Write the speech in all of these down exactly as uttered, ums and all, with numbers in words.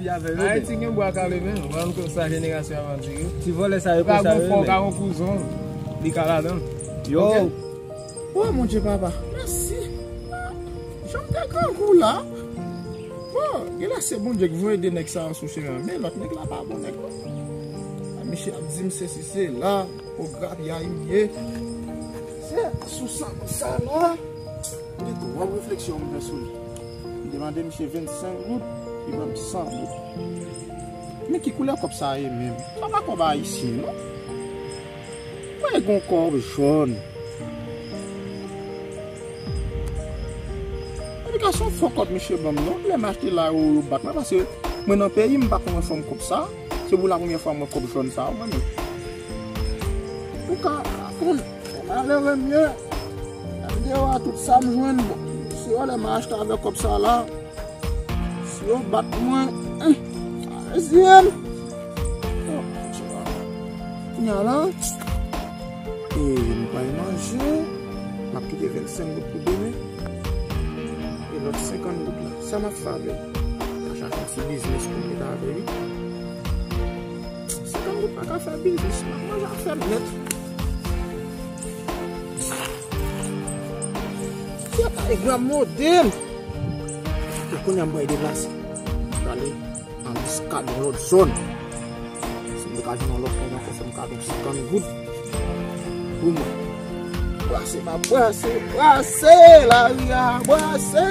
fi avè yo. Ayiti gen bwa kale, men. Ou konn sa jenerasyon avan di yo. Ti vòlè sa yo konsa yo. Ou ka gon fò, ou ka gon kouzon, li ka ladan. Yo. Oh, Bondye, papa. Mèsi. Jan m te grangou la. Bon, genlè se Bondye ki voye de nèg sa yo sou chemen an. Men lòt nèg la pa bon nèg, non. A, misye ap di m sesi, se la. O grapyay m ye. Se sou san goud sa la. Gen twòp refleksyon m fè sou li. M te mande misye vennsenk goud, li ban m san goud. Men ki koulè kòb sa ye menm? Sa pa kòb ayisyen, non. Mwen gen yon kòb jòn. Epi ka se yon fo kòb misye ban m, non. Lè m achte la, yo, yo bat mwen, paske mwen nan peyi m, m pa konn fòm kòb sa. Se pou la premyè fwa m wè kòb jòn sa, mwen menm. Ou ka konn, malere m ye. M deyò a tout sa m jwenn, bon. Se yo lè m achte avèk kòb sa la. Si yo bat mwen, hmm, sa reziye m. Oh, Bondye, papa. Kounya la, e, m pral manje. M ap kite vennsenk goud pou demen. E lòt senkant goud la, sa m ap fè avè l? M ap chache yon ti biznis pou m mete avè li. Senkant goud pa ka fè biznis, m ap manje afè m nèt. Ti ap pale granmode m. E kounya m pral deplase. Prale. Miskad yon lòt zòn. Si m te ka jwenn yon lòt nèg ankò, fè m ka jwenn senkant goud pou mwen. Brase, m ap brase, brase, lari a, brase.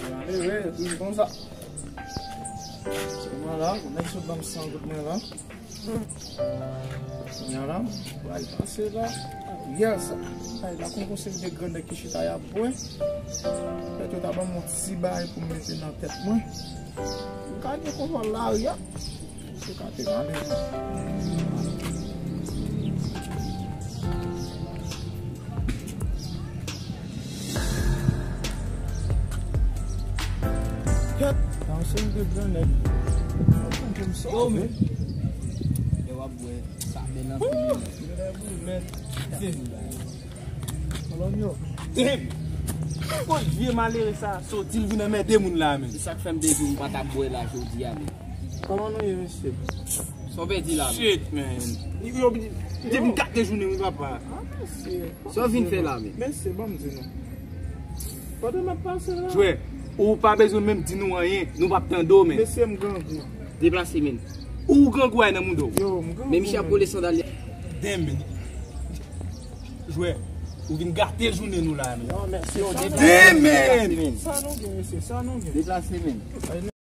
Ale, wi, toujou konsa. Sèlman la, pou nèg sot ban m san goud mwen la. Kounye a la, m pral pase la. Yè sa, ay, la kon konsèy de gran nèg ki chita y ap bwè. Pèt yo ta ban m yon ti bagay pou m mete nan tèt mwen. M ka gen konprann lari a. Se ka te male. Kèt, nan se yon de gran nèg. Yo, men. Lè w ap bwè, sa bèl anpil. Lè w ap bwè, men. Kolonyo. Damn! Kot vye malere sa soti, l vin anmède moun la, men. Se sa k fè m te di w m pa t ap bwè la jodi a, men. Kòman nou ye, mesye? Sa w pèdi la, men? Shit, man. Yo, yo, yo, yo vin gate jounen, wi, papa. Ah, mesye. Sa w vin fè la, men? Mesye, ban m di nou. Pandan m ap pase la. Jwè, ou pa bezwen menm di nou anyen, nou p ap tande w, men. Mesye, m grangou. Deplase, men. Ou grangou ay nan mouda w. Yo, m grangou. Men misye ap kole sandal li. Damn, men. Jwè, ou vin gate jounen nou la, men. Yo, mesye, yo, sa nou deplase, men. Sa nou gen, mesye, sa nou gen. Deplase, men.